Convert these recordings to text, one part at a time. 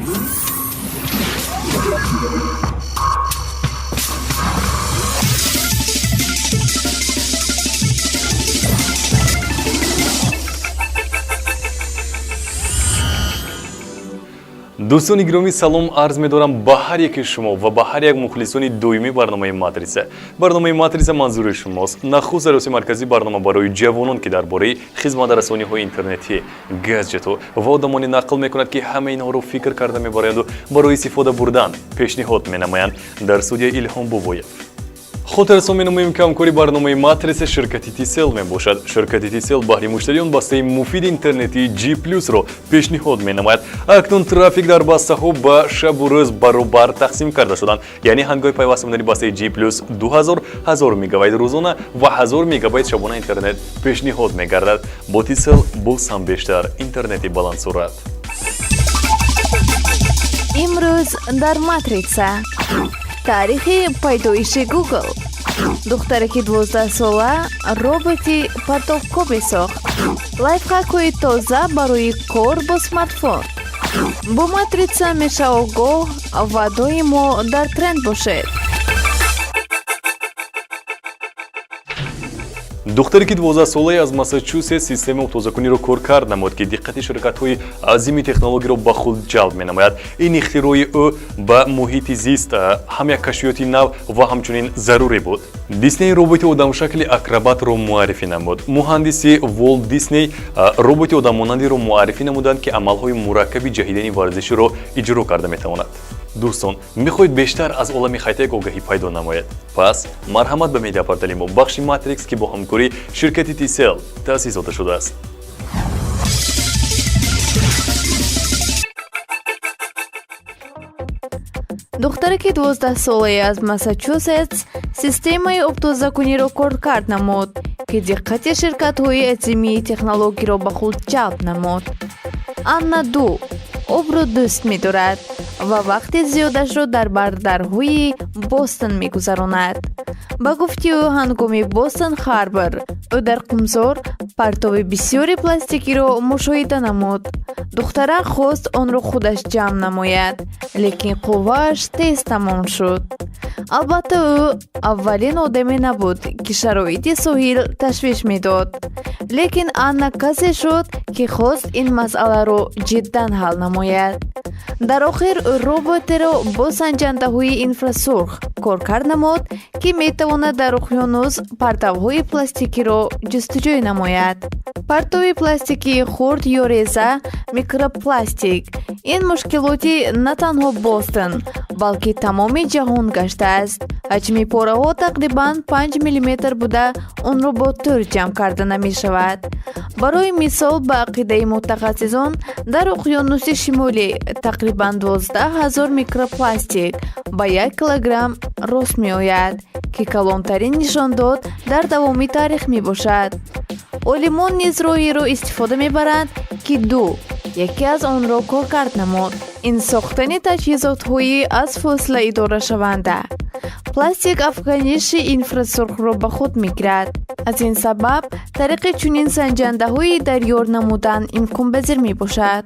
Дӯстони гиромӣ, салом арз медорам ба ҳар яки шумо ва ба ҳар як мухлисони доимии барномаи Матриса. Барномаи Матриса манзури шумост. Нахуст дар Осиёи Марказӣ барнома барои ҷавонон, ки дар бораи хизматрасониҳои интернетӣ, гаджетҳо ва одамоне нақл мекунад, ки ҳама инҳоро фикр карда мебароянду барои истифода бурдан пешниҳод менамоянд. Дар студия Илҳом Бобоев. Хотиррасон менамоем, ки ҳамкори барномаи Матриса ширкати Тисел мебошад. Ширкати Тисел баҳри муштариён бастаи муфиди интернетии G Плюсро пешниҳод менамояд. Акнун трафик дар бастаҳо ба шабу рӯз баробар тақсим карда шуданд, яъне ҳангоми пайваст намудани бастаи G Плюс 2000 1000 мегабайт рӯзона ва 1000 мегабайт шабона интернет пешниҳод мегардад. Бо Тисел боз ҳам бештар интернети баландсуръат. Имрӯз дар Матрица: таърихи пайдоиши Гугл, духтаре ки 12-сола роботи партовкобе сохт, лайфхакҳои тоза барои кор бо смартфон. Бо Матрица ҳамеша огоҳ ва доимо дар тренд бошед. Духтаре ки 12-солае аз Массачусетс системаи обтозакуниро коркард намуд, ки диққати ширкатҳои азими технологиро ба худ ҷалб менамояд. Ин ихтирои ӯ ба муҳити зист ҳам як кашфиёти нав ва ҳамчунин зарурӣ буд. Дисней роботи одамшакли акробатро муаррифӣ намуд. Муҳандиси Волт Дисней роботи одаммонандеро муаррифӣ намуданд, ки амалҳои мураккаби ҷаҳидани варзиширо иҷро карда метавонад. Дӯстон, мехоҳед бештар аз олами хайтек огаҳӣ пайдо намоед? Пас марҳамат ба медиапортали мо, бахши Матрикс, ки бо ҳамкории ширкати Тисел таъсис дода шудааст. Духтаре ки 12-солае аз Массачусетс системаи обтозакуниро коркард намуд, ки диққати ширкатҳои азимии технологиро ба худ ҷалб намуд. Анна Ду обро дӯст медорад ва вақти зиёдашро дар бандарҳои Бостон мегузаронад. Ба гуфти ӯ, ҳангоми Бостон Харбор ӯ дар қумзор партови бисёри пластикиро мушоҳида намуд. Духтарак хост онро худаш ҷамъ намояд, лекин қуввааш тез тамом шуд. Албатта, ӯ аввалин одаме набуд, ки шароити соҳил ташвиш медод, лекин Анна касе шуд, ки хост ин масъаларо ҷиддан ҳал намояд. Дар охир ӯ роботеро бо санҷандаҳои инфрасурх коркард намуд, ки метавонад дар уқёнус партавҳои пластикиро ҷустуҷӯй намояд. Партови пластикии хурд ё реза, микропластик, ин мушкилоти на танҳо Бостон, балки тамоми ҷаҳон гаштааст. Ҳаҷми пораҳо тақрибан 5 миллиметр буда, онро бо тӯр ҷамъ карда намешавад. Барои мисол, ба ақидаи мутахассисон, дар Уқёнуси Шимолӣ тақрибан 12 000 микропластик ба 1 килограмм рост меояд, ки калонтарин нишондод дар давоми таърих мебошад. Олимон низ роҳеро истифода мебаранд, ки Ду яке аз онро коркард намуд. Ин сохтани таҷҳизотҳои аз фосила идорашаванда. Пластик афганиши инфрасурхро ба худ мегирад. Аз ин сабаб тариқи чунин санҷандаҳои дарёр намудан имконпазир мебошад.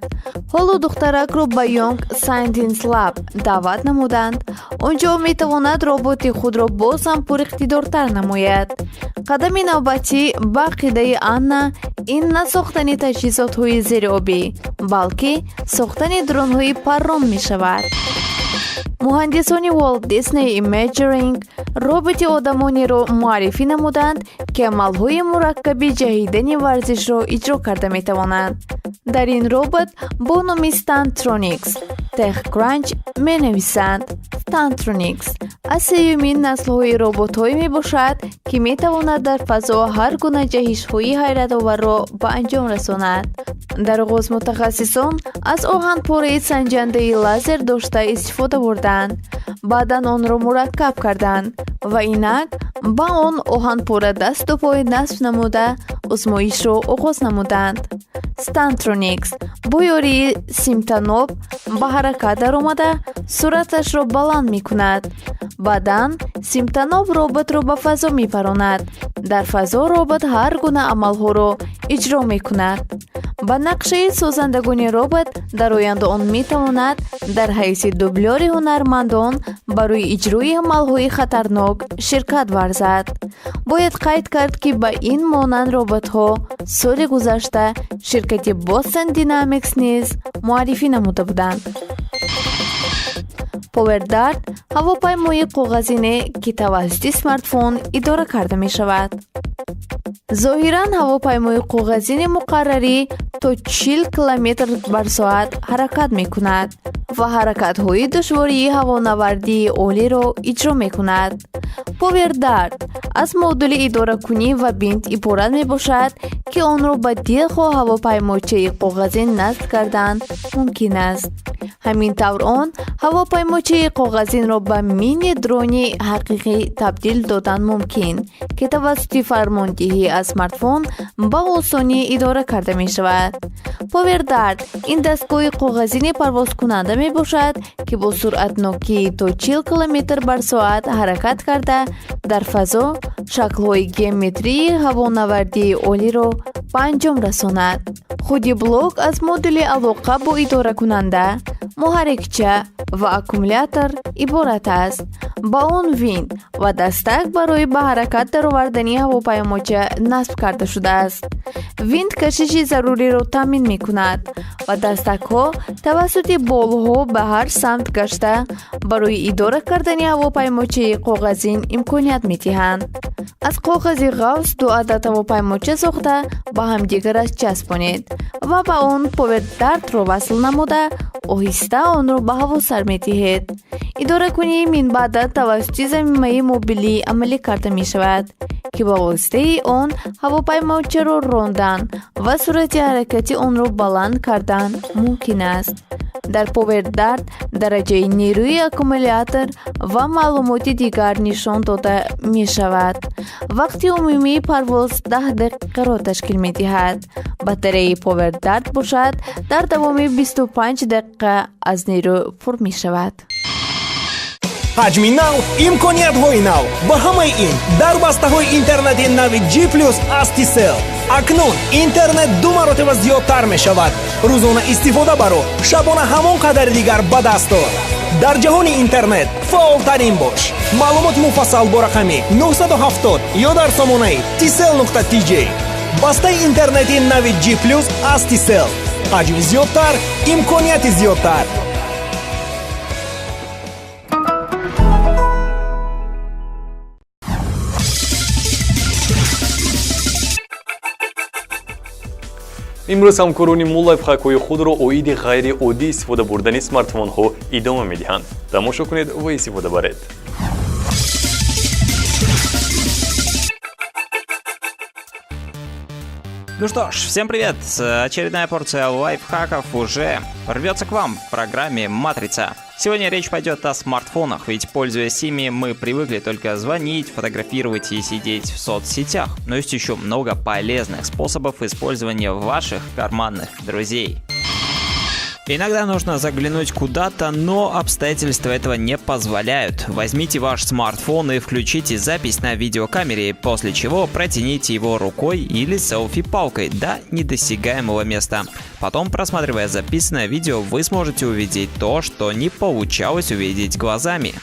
Ҳоло духтаракро ба Young Scientist Lab даъват намуданд. Он ҷо метавонад роботи худро боз ҳам пуриқтидортар намояд. Қадами навбатӣ, ба ақидаи Анна, ин на сохтани таҷҳизотҳои зериобӣ, балки сохтани дронҳои паррон мешавад. Муҳандисони Walt Disney Imagineering роботи одамонеро муаррифӣ намуданд, ки амалҳои мураккаби ҷаҳидани варзишро иҷро карда метавонанд. Дар ин робот бо номи Stuntronics TechCrunch менависанд: Stuntronics аз сеюмин наслҳои роботҳое мебошад, ки метавонад дар фазо ҳар гуна ҷаҳишҳои ҳайратоварро ба анҷом расонад. Дар оғоз мутахассисон аз оҳанпораи санҷандаи лазер дошта истифода бурданд, баъдан онро мураккаб карданд ва инак ба он оҳанпора дасту пой насб намуда, озмоишро оғоз намуданд. Stuntronics бо ёрии симтаноб ба ҳаракат даромада, суръаташро баланд мекунад. Баъдан симтаноб роботро ба фазо мепаронад. Дар фазо робот ҳар гуна амалҳоро иҷро мекунад. Ба нақшаи созандагони робот, дар оянда он метавонад дар ҳайси дублёри ҳунармандон барои иҷрои амалҳои хатарнок ширкат варзад. Бояд қайд кард, ки ба ин монанд роботҳо соли гузашта ширкати Boston Dynamics низ муаррифӣ намуда буданд. PowerDart — ҳавопаймои коғазине, ки тавассути смартфон идора карда мешавад. Зоҳиран, ҳавопаймои коғазини муқаррарӣ то 40 километр бар соат ҳаракат мекунад ва ҳаракатҳои душвории ҳавонавардии олиро иҷро мекунад. PowerDart аз модули идоракунӣ ва винт иборат мебошад, ки онро ба дилхоҳ ҳавопаймочаи коғазин насб кардан мумкин аст. Ҳамин тавр, он ҳавопаймочаи коғазинро ба мини дрони ҳақиқӣ табдил додан мумкин, ки тавассути фармондиҳӣ аз смартфон ба осонӣ идора карда мешавад. PowerDart — ин дастгоҳи коғазини парвозкунанда мебошад, ки бо суръатнокии то 40 километр бар соат ҳаракат карда, дар фазо шаклҳои геометрии ҳавонавардии олиро ба анҷом расонад. Худи блок аз модули алоқа бо идоракунанда, муҳаррикча ва аккумулятор иборат аст. Ба он винт ва дастак барои ба ҳаракат даровардани ҳавопаймоча насб карда шудааст. Винт кашиши заруриро таъмин мекунад ва дастакҳо тавассути болҳо ба ҳар самт гашта, барои идора кардани ҳавопаймочаи коғазин имконият медиҳанд. Аз коғази ғафс ду адад ҳавопаймоча сохта, ба ҳамдигараш часпонед ва ба он PowerDart ро васл намуда, оҳиста онро ба ҳаво сар медиҳед. Идоракунии минбаъда тавассути замимаи мобилӣ амалӣ карда мешавад, ки ба воситаи он ҳавопаймочаро рондан ва суръати ҳаракати онро баланд кардан мумкин аст. Дар PowerDart дараҷаи нерӯи аккумулятор ва маълумоти дигар нишон дода мешавад. Вақти умумии парвоз 10 дақиқаро ташкил медиҳад. Батареяи PowerDart бошад, дар давоми 25 дақиқа аз нерӯ пур мешавад. Ҳаҷми нав, имкониятҳои нав. Ба ҳамаи ин дар бастаҳои интернети нави G Плюс аз Tcell. Акнун интернет ду маротиба зиёдтар мешавад. Рӯзона истифода баро, шабона ҳамон қадари дигар ба даст ор. Дар ҷаҳони интернет фаъолтарин бош. Маълумоти муфассал бо рақами 970 ё дар сомонаи tcell.tj. Бастаи интернети нави G Плюс аз Tcell: ҳаҷми зиёдтар, имконияти зиёдтар. Имрӯз ҳамкорони мо лайфхакҳои худро оиди ғайриоддӣ истифода бурдани смартфонҳо идома медиҳанд. Тамошо кунед ва истифода баред. Ну что ж, всем привет! Очередная порция лайфхаков уже рвется к вам в программе «Матрица». Сегодня речь пойдет о смартфонах, ведь, пользуясь ими, мы привыкли только звонить, фотографировать и сидеть в соцсетях. Но есть еще много полезных способов использования ваших карманных друзей. Иногда нужно заглянуть куда-то, но обстоятельства этого не позволяют. Возьмите ваш смартфон и включите запись на видеокамере, после чего протяните его рукой или селфи-палкой до недосягаемого места. Потом, просматривая записанное видео, вы сможете увидеть то, что не получалось увидеть глазами.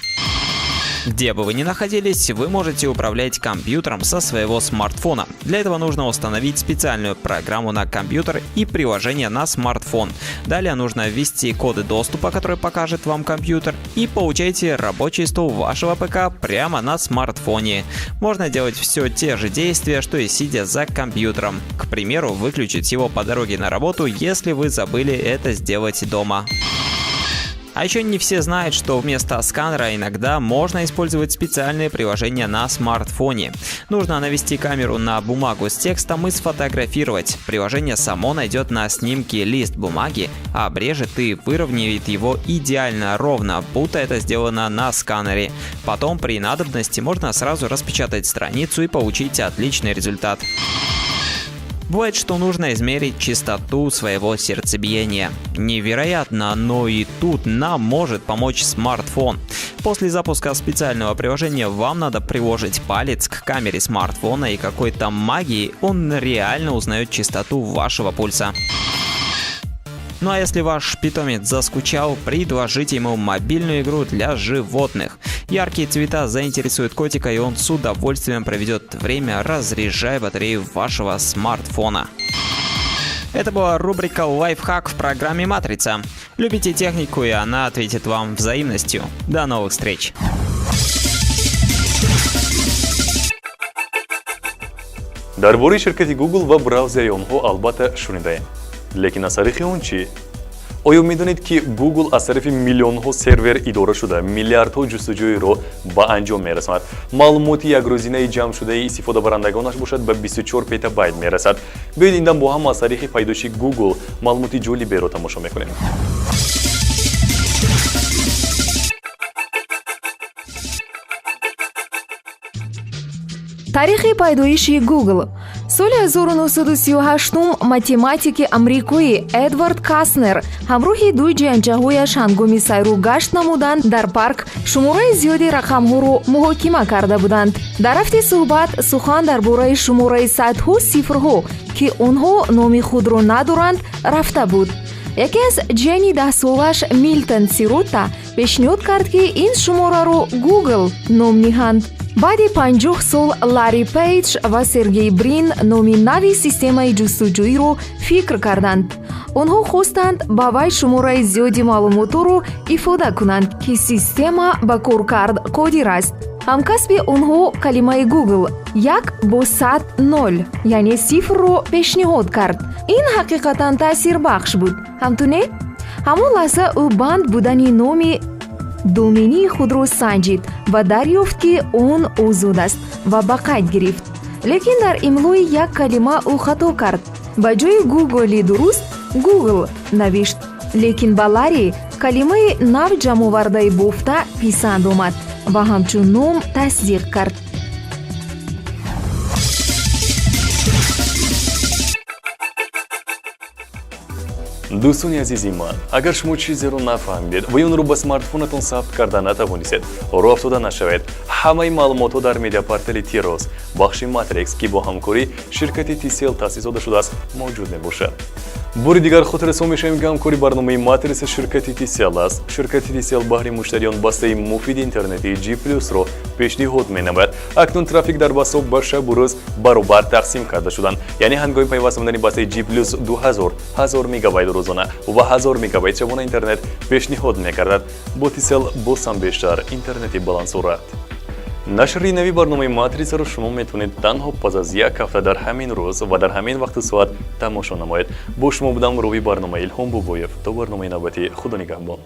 Где бы вы ни находились, вы можете управлять компьютером со своего смартфона. Для этого нужно установить специальную программу на компьютер и приложение на смартфон. Далее нужно ввести коды доступа, который покажет вам компьютер, и получаете рабочий стол вашего ПК прямо на смартфоне. Можно делать все те же действия, что и сидя за компьютером. К примеру, выключить его по дороге на работу, если вы забыли это сделать дома. А еще не все знают, что вместо сканера иногда можно использовать специальные приложения на смартфоне. Нужно навести камеру на бумагу с текстом и сфотографировать. Приложение само найдет на снимке лист бумаги, обрежет и выровняет его идеально ровно, будто это сделано на сканере. Потом при надобности можно сразу распечатать страницу и получить отличный результат. Бывает, что нужно измерить частоту своего сердцебиения. Невероятно, но и тут нам может помочь смартфон. Пользуясь функцией сердцебиения, вы можете После запуска специального приложения вам надо приложить палец к камере смартфона, и какой-то магией он реально узнает частоту вашего пульса. Ну а если ваш питомец заскучал, предложите ему мобильную игру для животных. Яркие цвета заинтересуют котика, и он с удовольствием проведет время, разряжая батарею вашего смартфона. Это была рубрика «Лайфхак» в программе «Матрица». Любите технику, и она ответит вам взаимностью. До новых встреч! Дар бораи ширкати Google ва браузери онҳо албатта шунидаем, лекин аз тариқи он чӣ? Оё медонед, ки Google аз тарафи миллионҳо сервер идора шуда, миллиардҳо ҷустуҷӯиро ба анҷом мерасонад? Маълумоти якрӯзинаи ҷамъшудаи истифодабарандагонаш бошад, ба 24 петабайт мерасад. Биёед, ин дам бо ҳам аз таърихи пайдоиши Google маълумоти ҷолиберо тамошо мекунем. Таърихи пайдоиши Google. Соли 1938 математики амрикоӣ Эдвард Каснер ҳамроҳи ду ҷиянчаҳояш ҳангоми сайру гашт намудан дар парк шумораи зиёди рақамҳоро муҳокима карда буданд. Дар рафти суҳбат сухан дар бораи шумораи садҳо сифрҳо, ки онҳо номи худро надоранд, рафта буд. Яке аз ҷияни 10-солааш Милтон Сирота пешниҳод кард, ки ин шумораро Гугл ном ниҳанд. Баъди 50 сол Ларри Пейдж ва Сергей Брин номи нави системаи ҷустуҷӯиро фикр карданд. Онҳо хостанд ба вай шумораи зиёди маълумотҳоро ифода кунанд, ки система ба коркард қодир аст. Ҳамкасби онҳо калимаи Гугл як бо сад нол, яъне сифрро пешниҳод кард. Ин ҳақиқатан таъсирбахш буд, ҳамту не? Ҳамон лаҳза ӯ банд будани номи домении худро санҷид ва дарёфт, ки он озод аст, ва ба қайд гирифт. Лекин дар имлои як калима ӯ хато кард: ба ҷои гуголи дуруст гугл навишт. Лекин ба Ларри калимаи нав ҷамъовардаи бофта писанд омад ва ҳамчун ном тасдиқ кард. Дӯстони азизи ман, агар шумо чизеро нафаҳмидед ва ё онро ба смартфонатон сабт карда натавонистед, роҳ афтода нашавед. Ҳамаи маълумотҳо дар медиапортали Тирос, бахши Матрикс, ки бо ҳамкории ширкати Тисел таъсис дода шудааст, мавҷуд мебошад. Бори дигар хотиррасон мешавем, ки ҳамкори барномаи Матриса ширкати Тисел аст. Ширкати Тисел баҳри муштариён бастаи муфиди интернетии G Плюсро пешниҳод менамояд. Акнун трафик дар бастаҳо ба шабу рӯз баробар тақсим карда шуданд, яъне ҳангоми пайваст намудани бастаи G Плюс 2000 1000 мегабайт рӯзона ва 1000 мегабайт шабона интернет пешниҳод мекардад. Бо Тисел боз ҳам бештар интернети баландсуръат. Нашри нави барномаи Матрисаро шумо метавонед танҳо пас аз як ҳафта дар ҳамин рӯз ва дар ҳамин вақту соат тамошо намоед. Бо шумо будам, рӯи барнома Илҳом Бобоев. То барномаи навбатӣ, худо нигаҳбон.